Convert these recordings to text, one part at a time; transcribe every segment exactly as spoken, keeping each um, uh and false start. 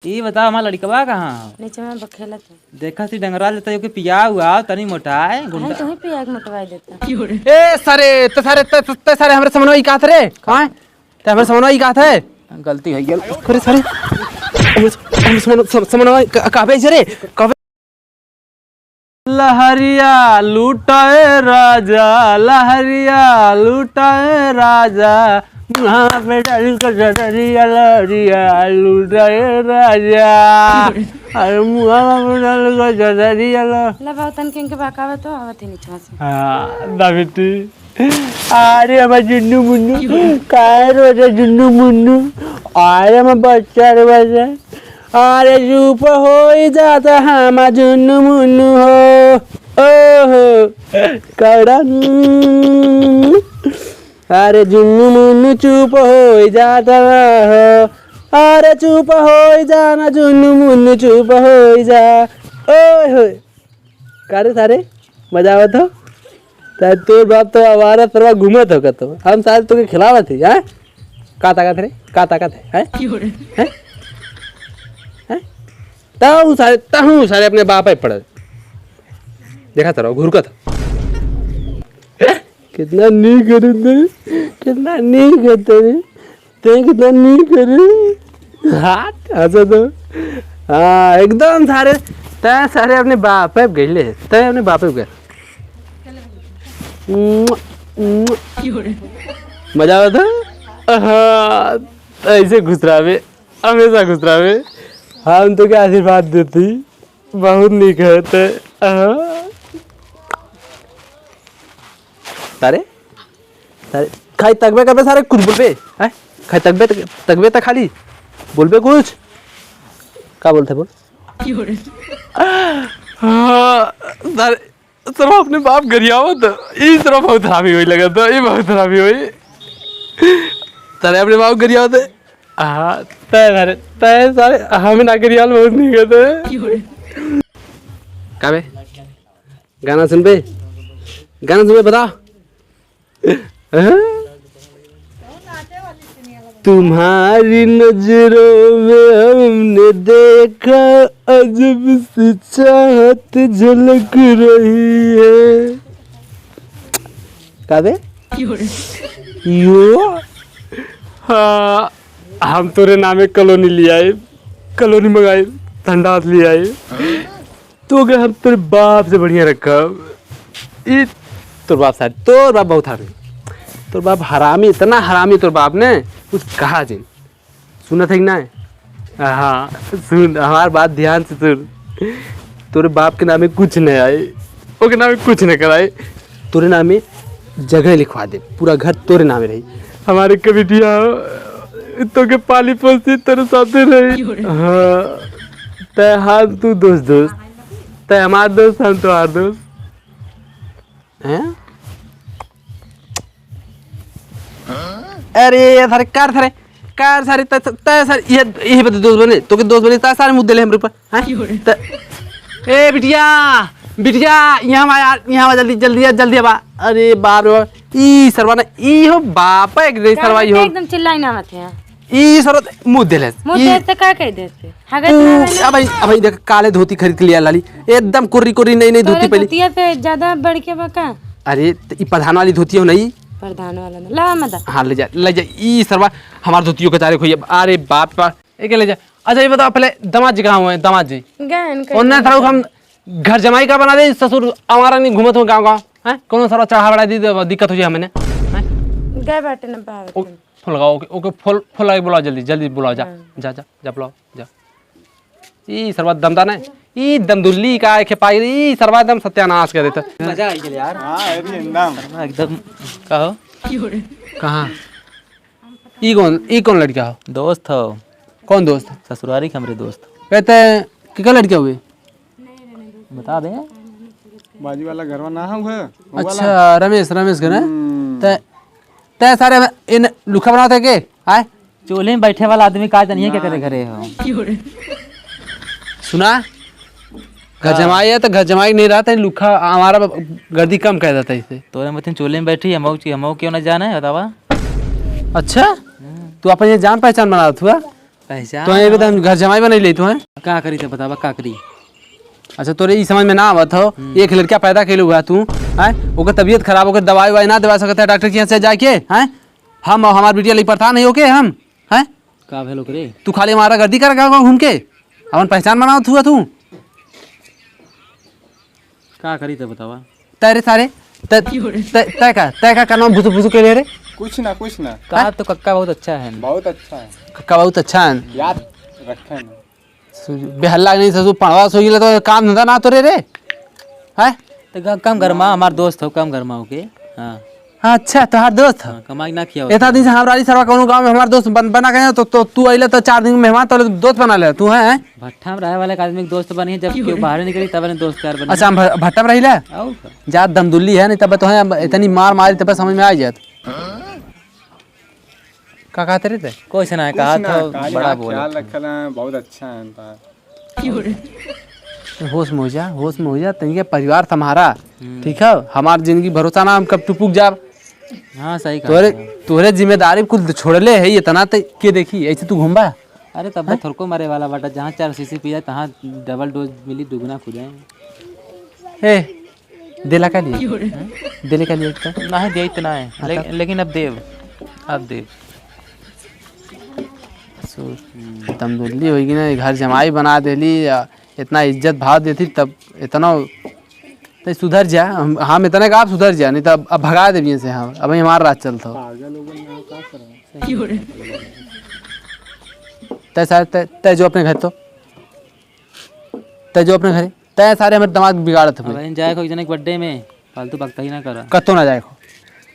ई बताओ, हमार लड़कवा कहाँ हो? नीचे में बखेलत है। देखा सी डंगरा लेता, ओके पिया हुआ, तनी मोटाए, गुंडा। तुही पिया के मोटवाई देता। ए सारे, ते सारे, ते, ते, ते सारे हमरे समनवा ई कहत रे? हाँ? ते हमरे समनवा ई कहत है? गलती हो गई। अरे सारे, हमरे, हमरे समनवा, सम-, समनवा का, का बे रे? का बे? लहरिया लूटाए राजा, लहरिया लूटाए राजा, मुहा पे डाल के जहरिया लहरिया लूटाए राजा। अरे मुहा पे डाल के जहरिया ल- ला बाबू, तन के इनके बहकावे तो आवत ही नीचे से। हाँ, दा बेटी। अरे हमार जुन्नू मुन्नू, काहे रोजे जुन्नू मुन्नू? अरे हमार बच्चा रे बच्चा। अरे चुप होई जाता हमार जुन्नू मुन्नू हो, ओ हो, कड़न। अरे जुन्नू मुन्नू चुप होई जाता हो, अरे चुप होई जाना जुन्नू मुन्नू चुप होई जा, ओए होए। का रे सारे, मजा आवत हो? त तोर बाप तो आवारा सरवा घूमत हो कतो। हम सारे तोके खिलावत ही, हैं? का ताकत रे? का ताकत है, हैं? हैं? हैं? ताहू सारे, ताहू सारे अपने बाप पे पड़ल। देखा तरह घुरकत हो। कितना नीक करे तनी, कितना नीक करे तनी, तैं कितना नीक करे। हाथ हंसा तो। हाँ, एकदम सारे, तैं सारे अपने बाप पे गइले, तैं अपने बाप पे गए। मजा आवत है? हाँ, ऐसे खुश रहबे, हमेशा खुश रहबे। हम तोके आशीर्वाद देती, बहुत नीक है तैं। हाँ। तारे, तारे, खाई तकबे करबे सारे, कुछ बोलबे, हैं? खाई तकबे त-, तकबे त खाली, बोलबे कुछ? का बोलते बोल? हाँ, सारे, सरवा अपने बाप गरियावत, ई सरवा बहुत हरामी होई लगत, ई बहुत हरामी होई। सारे अपने बाप गरियावत, हाँ, तैं सारे, तैं सारे, हमें ना गरियाल बहुत नहीं कहते। का बे? गाना सुनबे? गाना सुनबे, बताओ। हाँ? तुम्हारी नजरों में हमने देखा अजब सी चाहत झलक रही है। का बे? यो? हाँ, हम तोरे नामे कॉलोनी ले आए, कॉलोनी मंगाए, ठंडा ले आए। तोके हम तोरे बाप से बढ़िया रखब। ई तोर बाप सारे, तोर बाप बहुत हरामी। तोर बाप हरामी, इतना हरामी तोर बाप ने, कुछ कहा जिन। सुनत है कि ना? हाँ, सुन, हमार बात ध्यान से सुन। तोरे बाप के नामे कुछ नहीं आए, ओके नामे कुछ नहीं कराए। तोरे नामे जगह लिखवा दे, पूरा घर तोरे नामे रही। हमारे कबिटिया, तोके पाली पोसी, तोरे साथे रही। हाँ, तै हाथ तू दोस्त दोस्त, तै हमार दोस्त, हम तोहार दोस्त। हैं? अरे, सारे, कार सारे, कार सारे, तै, तै सारे, ये, ये बता दोस्त बने, तोके दोस्त बने, तै सारे मुद्दे ले हमरे ऊपर। हैं? त-, ए बिटिया, बिटिया, यहाँ आ यार, यहाँ आ, जल्दी, जल्दी आ, जल्दी आ बा। अरे बाप रे बाप, ई सरवा ना, ई हो बाप है, एक रे का सरवा ई हो। एकदम चिल्लाई ना मत है। ई सरवा त मुँह देले। मुँह ई देले त का कह देते? हगत ना रहले। अब भाई, अब भाई देख, काले धोती खरीद के लिया लाली, एकदम कोरी कोरी नई नई तोरे धोती पहली। धोतिया पे ज्यादा बढ़ के बा का? अरे, त ई प्रधान वाली धोती हो नहीं? प्रधान वाला ना। ला मत। हाँ, ले जा, ले जा। ई सरवा हमार धोतियों के तारे खोइए। अरे बाप रे बाप, एके ले जा। अच्छा, ये बताओ पहले, दामाद जी कहाँ हुए हैं, दामाद जी? गए हैं, कहीं ओन्ने नहीं। थारू हम घर जमाई का बना दे, ससुर आवारा नहीं घूमत हो गाँव गाँव, हैं? कोनो सारा चढ़ा बढ़ा दी, दिक्कत हो जाए हमें, हैं? गए बाटे ना बाहर। ओ, फोन लगाओ, ओके, ओके, फोन, फोन लगा के बुलाओ जल्दी, जल्दी बुलाओ, जा, हाँ। जा, जा, जा, बुलाओ, जा। ई सरवा दमदा ना, ई दमदुल्ली का एक पाई, ई सरवा दम सत्यानाश कर देता। मजा आई गेल यार। हाँ, अरे एकदम। सरवा एकदम। का हो? कहाँ? ई कौन, ई कौन लड़का हो? दोस्त हो। कौन दोस्त? ससुरारी के हमरे दोस्त। कहते, केकर लड़का हुए? बता दे। बाजू वाला घरवा ना है, उहे? वो वाला? अच्छा, रमेश, रमेश के ना? हम्म। ते, ते सारे इन लुखा बनावत है के? आए? चोली में बैठे वाला आदमी का जानिए के ना। तेरे घरे हो? सुना? घर हाँ। जमाई है तो घर जमाई नहीं रहता, लुखा हमारा गर्दी कम कर देता है इसे। तोरे मतिन चोली में बैठी, हमऊ की, हमऊ क्यों ना जाने, बतावा? अच्छा? हम्म। तू अपन ये जान पहचान बनावत हुआ? पहचान तो ये बता, हम घर जमाई बनई ले तू, हैं? का करी त बतावा, का करी? अच्छा, तोरे ई समझ में ना आवत हो, हम्म। एक लड़का पैदा कइले हुआ तू, हैं? ओकर तबीयत खराब, ओकर दवाई उवाई ना दवा सकत है डॉक्टर के यहाँ से जाके, हैं? हम, हमार बिटिया लई परेशान नहीं होके हम, हैं? का भेल ओकरे? तू खाली हमारा गर्दी कर गाँव गाँव घूम के, अपन पहचान बनावत हुआ तू। का करी त बतावा? तय रे सारे, तय, तय, तय का, तय का, का नाम भुसु भुसु के ले रे? कुछ ना, कुछ ना। का तो कक्का बहुत अच्छा है। बहुत अच्छा है। कक्का बहुत अच्छा है। याद रखे ना। सु-, बेहल्ला नहीं ससुर, पढ़वा सोई ले तो काम धंधा ना तो रे रे। हैं? तो ग-, कम गरमा, हमार दोस्त हो, कम गरमा होके। हाँ। हाँ, अच्छा, तोहार दोस्त ह? हाँ, कमाई ना किया होता। इतना दिन से हमरा ई सरवा कौनो गाँव में हमार दोस्त बन-, बना गया, तो, तो तू अइले तो चार दिन में मेहमान, तो दोस्त बना ले तू, हैं? भट्ठा में रहे वाले एक आदमी के दोस्त बनी है, जब क्यों बाहर निकली तब ने दोस्त यार बनी। अच्छा, हम भ-, भट्ठा में रहिला? और का? जात दमदुल्ली है, नहीं तब तो है, अब इतनी मार मारी तब समझ में आ जात। का कहते रहे थे? कुछ ना, कुछ कहा ना, था, खाली बड़ा आप बोला ख्याल था। रखल हैं, बहुत अच्छा है इनका। होश में हो जा, होश में हो जा, तनिके परिवार संभारा, हम्म। ठीक है? हमार जिंदगी भरोसा ना, हम कब टुपुक जाब। हाँ, सही कहा तोरे, है। तोरे जिम्मेदारी कुल छोड़ले है, इतना ते के देखी, ऐसे तू घूमबा? अरे, तब हैं? थोड़को मरे वाला बाटा, जहाँ चार शीशी पिया, तहाँ डबल डोज मिली, दुगुना खुदे। ए, देला का लिए? हैं? देले का लिए एक तो? नहीं, देत ना है। हाँ, ले-, तब? लेकिन अब देब, अब देब। सो, तमदुल्ली होई कि ना, घर जमाई बना देली, आ, इतना इज्जत भाव देती, तब इतना, तै सुधर जा, हम, हम इतने का आप सुधर जा, नहीं तो अब, अब भगा देबी से हम, अब हमार राज चलत हो। पागल हो गए ना, का करें? तै सारे, तै, तै जो अपने घर तो, तै जो अपने घरे, तै सारे हमारे दिमाग बिगाड़त हुए। अब जाए को एक जने के birthday में, फालतू बकता ही ना करा। कत्तो ना जाए को,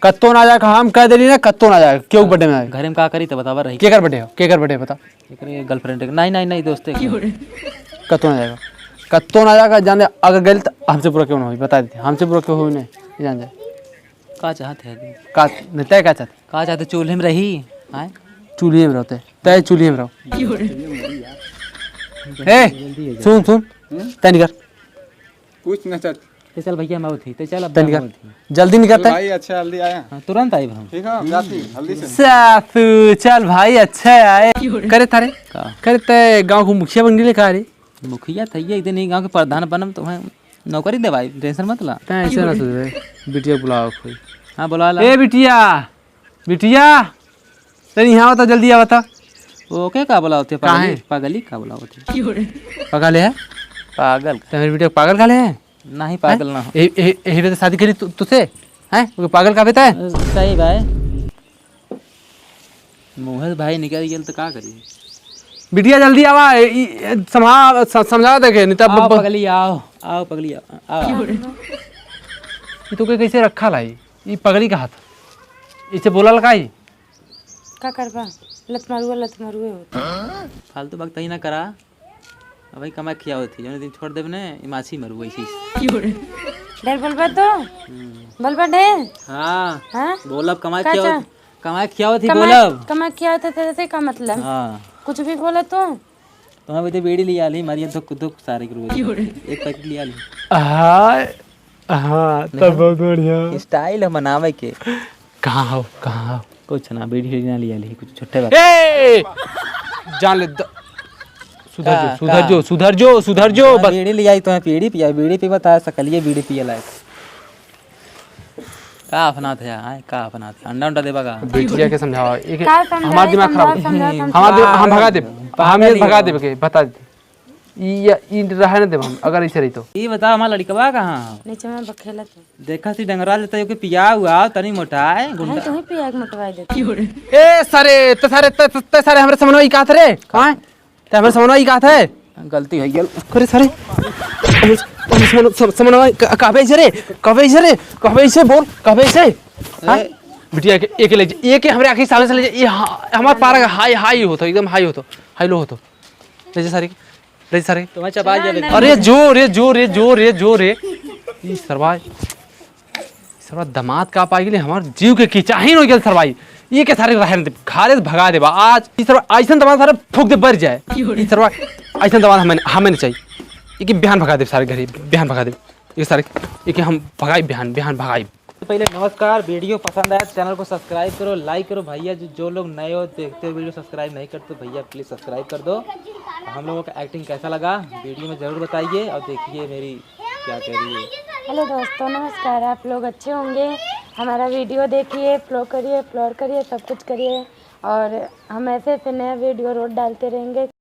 कत्तो ना जाए को, हम कह देली ना, कत्तो ना जाए, क्यों birthday में आए? घरे में का करी तो बतावा रही। केकर birthday हो? केकर birthday बता? एकरे girlfriend के, नहीं, नहीं, नहीं, दोस्ते के। कत्तो ना जाए को, कत्तो ना जाए को, जाने अगर गइल तो हमसे बुरा क्यों ना होई, बता देते, हमसे बुरा क्यों होई नहीं, जान जाए। का चाहत है आदमी? का, नहीं, तय का चाहत? का चाहते, चूल्हे में रही? आय? चूल्हे में रहते, तय चूल्हे में रहो। ए, सुन, सुन, हम्म? तय निकर। कुछ ना चाहत। ते चल भैया, हम आवत ही। ते चल, अब तय हम निकर। आवत ही। जल्दी निकर चल तय। भाई, अच्छा, जल्दी आया। हाँ, तुरंत आइब हम। ठीक है, हम जाती, जल्दी से। सासू, चल भाई, अच्छा आए। करे तारे? का? करे तय गाँव को मुखिया बन गेले का रे? मुखिया थइये, एक दिन ई गाँव के प्रधान बनम तो हैं नौकरी देवाई, tension मत ला। तैं ऐसे ना सोच रे, बिटिया बुलाओ कोई। हाँ, बुला ला। ए बिटिया, बिटिया, तनी यहाँ आवता, जल्दी आवता। ओके का बुलावत है? काहे? पागली, पागली का बुलावत है? पागल है? पागल। तैं मेरी बिटिया पागल का ले है? नहीं, पागल ना हो। ए, ए, ए, ए, शादी करी तू, तुझसे? हैं? ओके पागल का बेटा है? सही भाई। मुँहे से भाई निकल गेल त का करी? बिटिया जल्दी आवा, ए, ई, ए, समझा, स-, समझा देखे, नहीं तब आओ ब-, पगली, आओ, आओ पगली, आओ, आओ। ई तो के कैसे रखा लाई? ई पगली का हाथ? इसे बोला लगा ई? का करबा? लत मारुआ, लत मारुए होता। फालतू बकताई ना करा। अबही कमाए खियावत ही, जौने दिन छोड़ देब ने, ई माछी मरबू ऐसे ही। ढेर बोलबा तो? हम्म। बोलबा ढेर? हाँ। हाँ? बोलब, कमाए का खियावत, चा-, कमाए खियावत ही कमाए, बोलब। कमाए खियावत है तेरे से का मतलब? हाँ। कुछ भी बोला तू? तुम्हें वजह बीड़ी लिया ली, मारिया धुक धुक सारे के रोज। एक packet लिया ली। हाँ, हाँ, तब देखा? बहुत बढ़िया। Style है मनावे के। कहाँ हो, कहाँ हो? कुछ ना, बीड़ी उड़ी ना लिया ली, कुछ छुट्टे बात। ए! जान ले द-, सुधर का, जो, सुधर का? जो, सुधर जो, सुधर जो, हाँ, बस। बीड़ी लियाई तो है, बीड़ी पिया, बीड़ी पीवा था, सकलिए बीड़ी पिए लायक। का अपना थे, आय, का अपना थे? अंडा, उंडा देबा का? बिटिया के समझावा, एक का समझाई, हमार दिमाग खराब समझा, होता। समझा, हमार दिमाग, हम भगा देब, पागल हम ये ही भगा हो। देब के, बता दे। ई, ई रहे ना देब हम, अगर ऐसे रही तो। ई बता, हमार लड़कवा कहाँ हो? नीचे में बखेला तो। देखा सी डंगरा लेता, ओके पिया हुआ, तनी मोटा है, गुंडा। अरे, तू ही पिया के मोटवाई देता। ए, सारे, त सारे, त, त, त सारे, हमरे समनवा ई कहत रे? हाँ? त हमरे समनवा ई कहत है? गलती हो गेल। अरे, सारे, हमरे, हमरे समन-, सम-, समनवा क-, कहबे ऐसे रे? कहबे ऐसे रे? कहबे ऐसे बोल, कहबे ऐसे? हाँ? ए। बिटिया के, एक ले जा, एक हमरे आँखी सामने से ले जा, ये हा-, हमार पारा का high, high होतो, एकदम high होतो, high low होतो। ले जा सारे। रे सारे। तुम्हें चबा जाबे। अरे जो रे, जो रे, जो रे, जो रे। ई सरवा, सरवा दामाद का पाई गेले, हमार जीव के किचाहिन हो गेल सरवा ई। ई के सारे रहन दे, घरे से भगा देबा। आज ई सरवा ऐसन दामाद सारे फूक दे बर जाए। ई सरवा ऐसन दामाद हमें, हमें नहीं चाहिए। ई के बिहान भगा देब सारे घरे, बिहान भगा देब। ई सारे, ई के हम भगाई बिहान, बिहान भगाई। पहले नमस्कार, वीडियो पसंद आया तो चैनल को सब्सक्राइब करो, लाइक करो। भैया जो, जो लोग नए हो, देखते हो वीडियो, सब्सक्राइब नहीं करते तो भैया प्लीज सब्सक्राइब कर दो। और हम लोगों का एक्टिंग कैसा लगा वीडियो में ज़रूर बताइए। और देखिए मेरी क्या कह रही है। हेलो दोस्तों, नमस्कार। आप लोग अच्छे होंगे, हमारा वीडियो देखिए, फॉलो करिए, अपलोड करिए, सब कुछ करिए। और हम ऐसे ऐसे नया वीडियो रोज डालते रहेंगे।